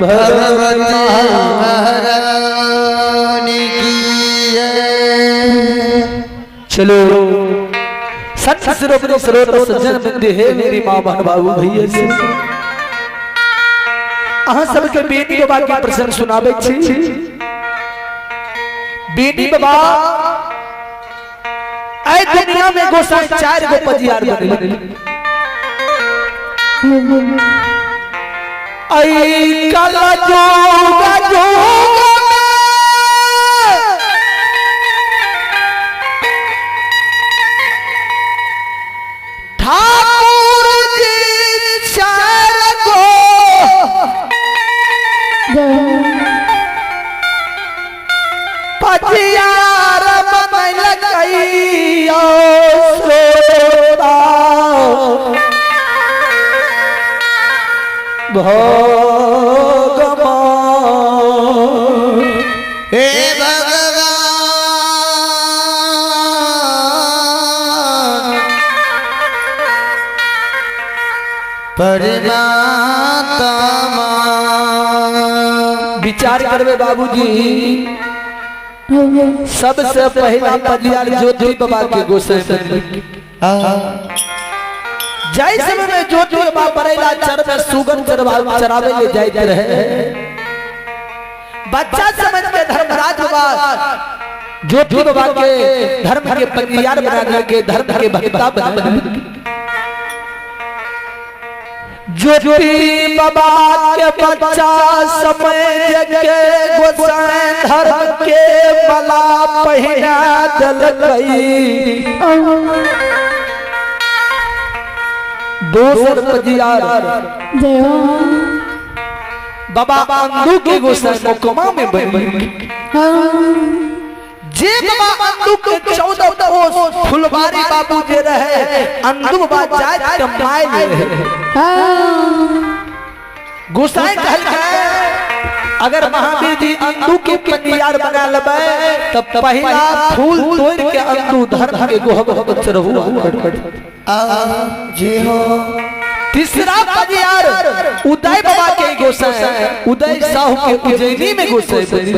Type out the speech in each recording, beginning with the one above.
भगवती महारानी की जय। चलो संत शिरोमणि स्रोत सज्जन बिंद हे मेरी माँ बहन बाबू भैया से अहाँ सबके बेनी बाबा के प्रसंग सुनाबै छी। बेनी बाबा ऐ दुनिया में गोसाई चार गो पजियार बनले। ऐ कल जोग जोग में ठाकुर जी चार गो पजियार बनलकैया श्रोता भगवान। हे भगवान परमात्मा। विचार करबे बाबूजी, सबसे पहला पजियार ज्योति बाबा के गोसाई बन। जाय समय में ज्योति बाबा बरेला चर में सुगन चरावे ले जाते रहे। बच्चा समझ के धर्मराज बाबा ज्योति बाबा के धर्म के पजियार बना के धर्म के भक्ता बना। ज्योति बाबा के बच्चा समझ के गोसाई धर्म के मला पहिना दिलकई। दोसर पजियार बाबा अंदू के गोसाई मोकमा में बन। जे बाबा अंदू के 14 कोस फुलबारी बाबू जे रहे अंदू बाबा जात के माय ले रहे। गोसाई कहलकै अगर महावीर जी अंदू के पनियार बना लेबै तब पहला फूल तोड़ के अंदू धर्म के गोहब चढ़ू। जी हो। तीसरा पजियार उदय बाबा के गोसाई उदय साहू के उज्जैनी में गोसाई बनी।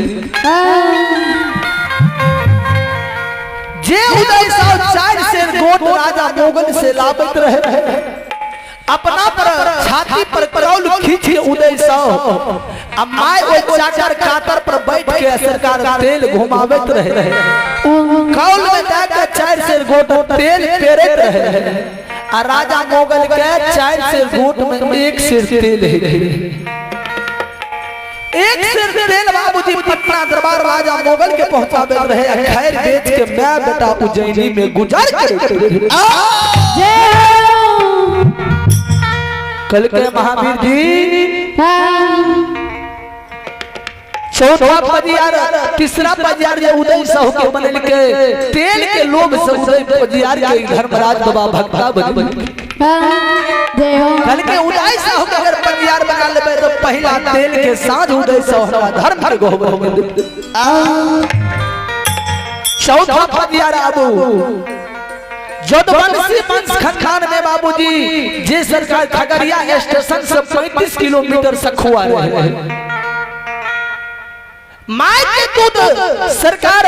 जे उदय साहू 4 शेर गोट राजा मोगल से लाबत रहे, अपना पर छाती पर कौल खींच के उदय साहू अब my ओइ चाकर कातर पर बैठ के सरकार तेल घुमावत रहे। कौल में जाके 4 शेर गोट तेल पेरत रहे आ राजा मोगल के 4 शेर गोट में 1 शेर तेल है। 1 शेर तेल बाबूजी पटना दरबार राजा मोगल के पहुंचावे रहे। खैर बेच के मैं बेटा उज्जैनी में गुजार करे। कल के महावीर जी चौथा पजियार तीसरा पजियार जे उदय साहू के बनल के तेल के लोभ से उदय पजियार के धर्मराज बाबा भक्ता बन। कल के उदय साहू के अगर पजियार बना लेबे तो पहला तेल के साँझ उदय साहू हमरा धर्म के गोहब। चौथा पजियार आबू जदवंशी वंश खानदान में बाबूजी जे सरकार खगड़िया स्टेशन से 35 किलोमीटर सखुआ रहे। My के दूध सरकार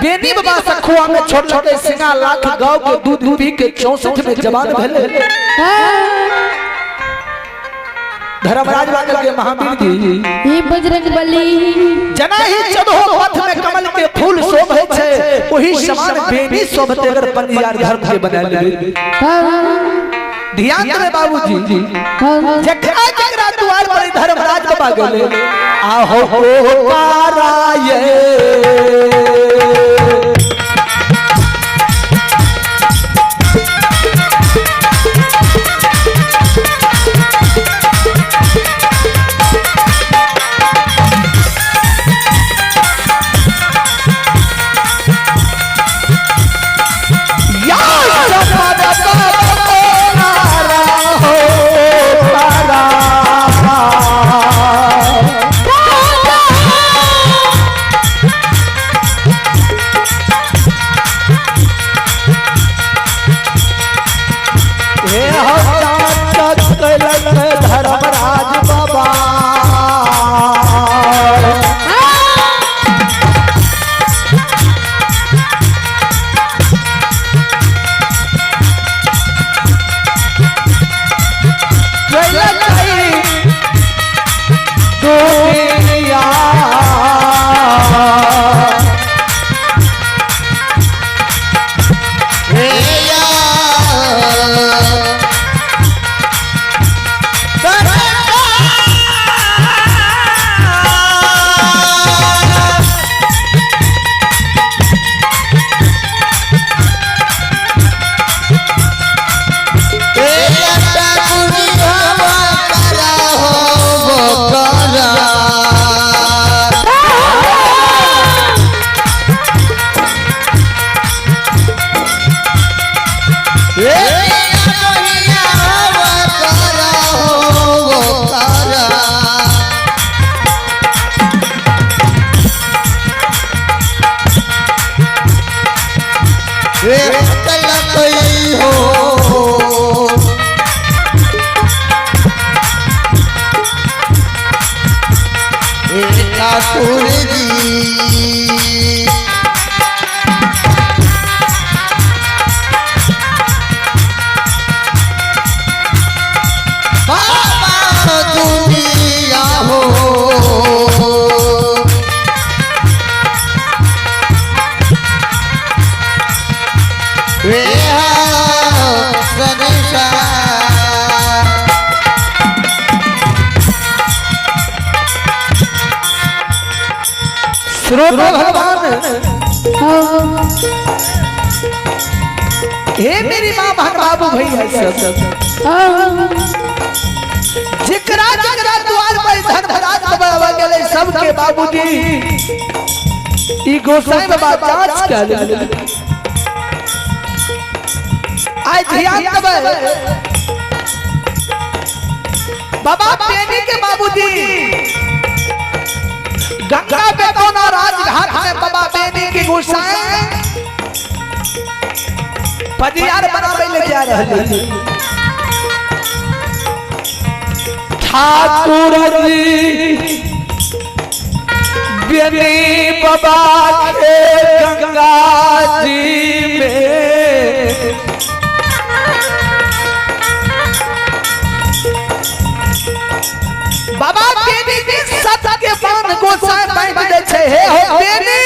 बेनी बाबा सखुआ में छोड़ छोटे सिंगा लाख गांव के दूध पी के 64 में जवान भेले। धर्मराज बाबा के महावीर जी हे बजरंग बली जना ही चदहो पथ में कमल के फूल शोभे छे वही समान बेनी शोभते अगर पंजियार धर्म के बना ले। ध्यान देवे बाबूजी, जकरा जकरा द्वार पर धर्मराज बाबा गेले आहो हो पाराये। या ठाकुर जी। बाबा दुनिया हो। वे संसार। श्रोता भगवान, हे मेरी माँ बहन बाबू भैया सब, जेकरा जेकरा द्वार पर धन धरात बाबा गेले, सबके बाबूजी ई गोसाई बाबा जांच कर ले। आइ ध्यान देबै बाबा बेनी के बाबूजी गंगा बेतौना राजघाट में बाबा बेनी के गोसाई पजियार बनावे ले जा रहल छै। ठाकुर जी बेनी बाबा के गंगा जी में बाबा बेनी के सत के पान गोसाई बांध दे छै। हे हो बेनी,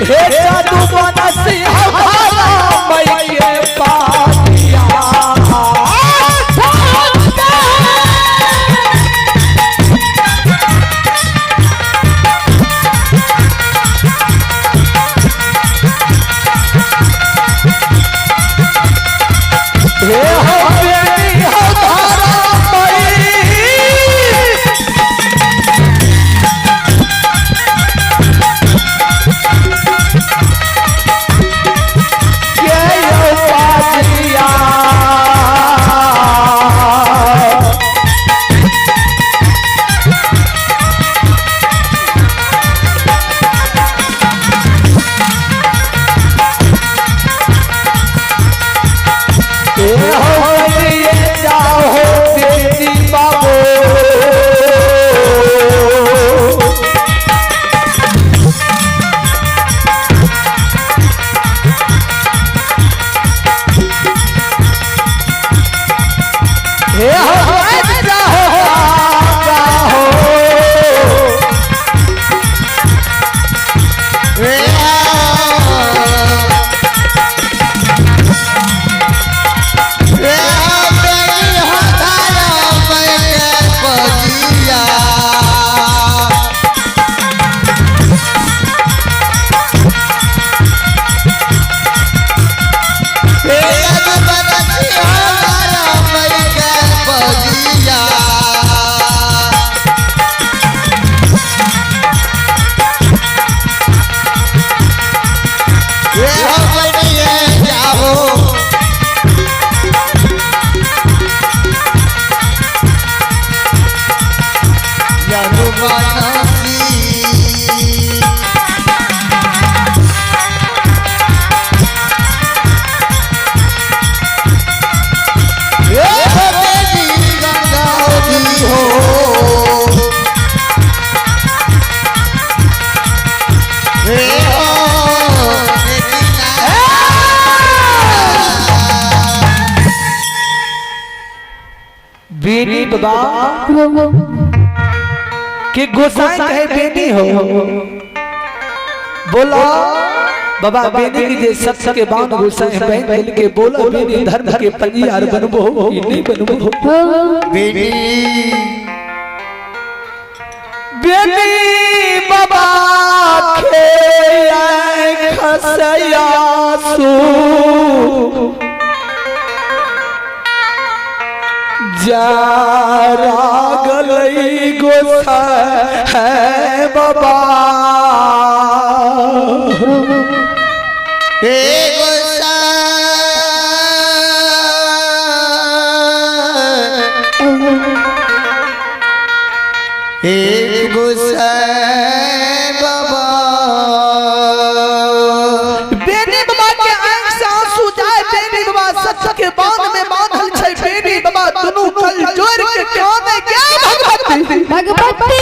हे जादू बनसी हमारा मई के पातिया। हे हो बेनी हो धारा मई। के यो पातिया। हे हो ये जाओ बेटी बाबू। हे हो जाओ जाओ। वे वे बेनी हो धारा मई के पजिया। वे बनसी हो धारा मई के पजिया। वे हो बनिए जाओ। यदुवंशी। हे बेटी गंगा जी हो। हे हो बेटी बेनी बाबा के गोसाई कहे बेनी हो, बोला बाबा बेनी की जे सत के बांध गोसाई बहन दिल के, बोला बेनी धर्म के पंजियार बनबो कि नहीं बनबो? बेनी बेनी बाबा खे खसया सू जरा गलई गोसाई है बाबा। हे गोसाई, हे गोसाई बाबा। बेनी बाबा के आंख से आंसू जाए, बेनी बाबा सच के बांध में बांधल छै। भगवती? भगवती।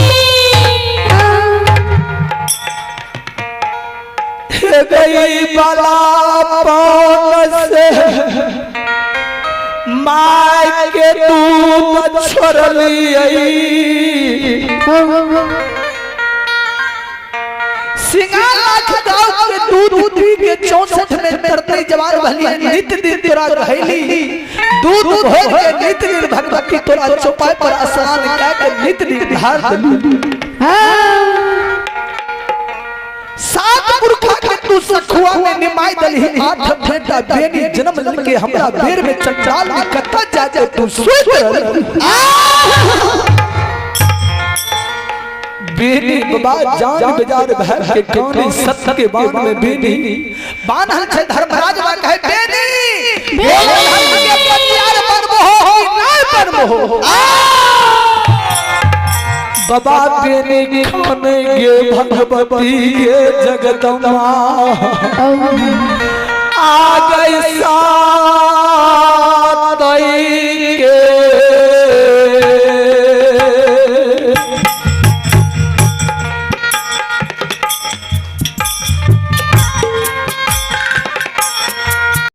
गई बला पौन से माय के दूध छोड़लियै, सिंगा लाख गाँव के दूध पी के 64 में तरतरी जवान भली, नित दिन तोरा रहली दूध भोर के, नित दिन भगवती तोरा चौपाई पर स्नान कए के नित दिन धार देली। सात पुरखा के तू सखुआ में निमाई दलही, आठ बेटा बेनी जन्म लके हमरा बेर में चंडाल में कत्ता जा जा तू सोच रहल। बेनी बाबा जान बेजार भर के कानी सत के बान में बेनी बान्हल छै। धर्मराज बा कहे, बेनी धर्म के पतियार बनबो हो कि नहीं बनबो हो? बाबा बेनी खाने गे भगवती गे जगदम्बा, आ गई सातई।